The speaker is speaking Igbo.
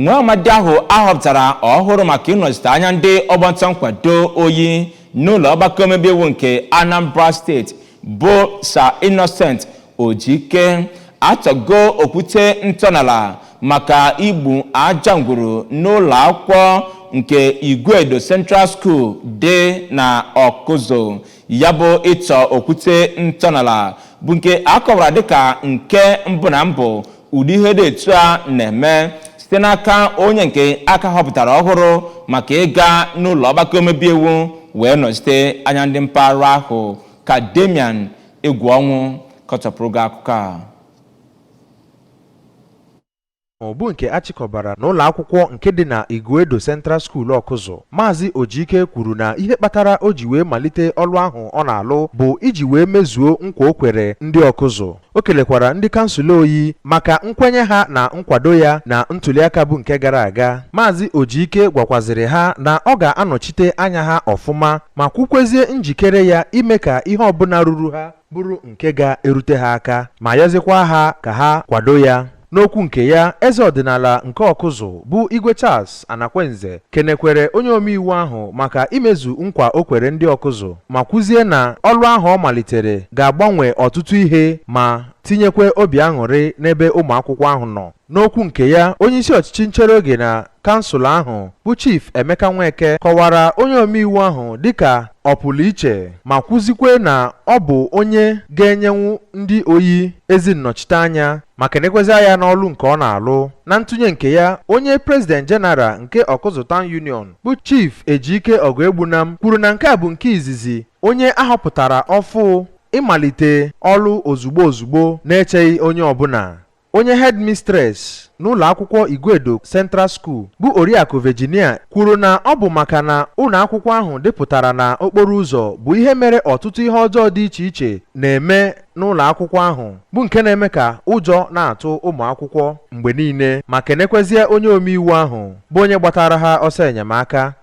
Nwa amadi ahụ ahọpụtara ọhụrụ maka ịnọchite anya ndị ọgbanta nkwado Oyi n'ụlọ ọgbakọ omebe iwu nke Anambra Steeti bụ Sir Innocent Ojike atọgo okwute ntọala maka igbu aja ngwuru n'ụlọ akwụkwọ nke Iguedo Central School dị na Ọkụzụ. Ya bụ ịtọ okwute ntọala bụ nke a kọwara dịka nke mbụ na mbụ ụdị ihe dị etu a na-eme site n'aka onye nke aka họpụtara ọhụrụ maka ịga n'ụlọ ọgbakọ omebe iwu wee nọchite anya ndị mpaghara ahụ. Ka Damian Egwu Ọnwụ kọtọpụrụ gị akụkọ a. Bụ nke achịkọbara n'ụlọ akwụkwọ nke dị na Iguedo Central School, Ọkụzụ, Maazị Ojike kwuru na ihe kpatara o ji wee malite ọlụ ahụ ọ na-alụ bụ iji wee mezuo nkwa o kwere ndị Ọkụzụ. O kelekwara ndị kansụl Oyi maka nkwenye ha na nkwado ya na ntuliaka bụ nke gara aga. Maazị Ojike gwakwaziri ha na ọ ga-anọchite anya ha ọfụma, ma kwukwezie njikere ya ime ka ihe ọbụla ruru ha bụrụ nke ga-erute ha aka, ma yọzikwa ha ka ha kwado ya. N'okwu nke ya, eze ọdịnala nke Ọkụzụ bụ Igwe Charles Anakwenze kenekwere onye omeiwu ahụ maka imezu nkwa o kwere ndị Ọkụzụ, ma kwuzie na ọlụ ahụ ọ malitere ga-agbanwe ọtụtụ ihe ma tinyekwe obi aṅụrị n'ebe ụmụ akwụkwọ ahụ nọ. N'okwu nke ya, onyeisi ọchịchị nchere oge na kansụl ahụ bụ Chief Emeka Nweke kọwara onye omeiwu ahụ dịka ọpụrụ iche, ma kwuzikwe na ọ bụ onye ga-enyenwu ndị Oyi ezi nnọchiteanya, ma kenekwezia ya n'ọlụ nke ọ na-alụ. Na ntụnye nke ya, onye President General nke Ọkụzụ Town Union bụ Chief Ejike Ọgụegbunam kwuru na nke a bụ nke izizi onye ahọpụtara ọfụ ịmalite ọlụ ozugbo ozugbo na-echeghị onye ọbụla. Onye headmistress n'ụlọ akwụkwọ Iguedo Central School bụ Oriakụ Virginia kwuru na ọ bụ maka na ụlọ akwụkwọ ahụ dịpụtara na okporo ụzọ bụ ihe mere ọtụtụ ihe ọjọọ dị iche iche na-eme n'ụlọ akwụkwọ ahụ, bụ nke na-eme ka ụjọ na-atụ ụmụ akwụkwọ mgbe niile, ma kenekwezie onye omeiwu ahụ bụ onye gbatara ha ọsọ enyemaka.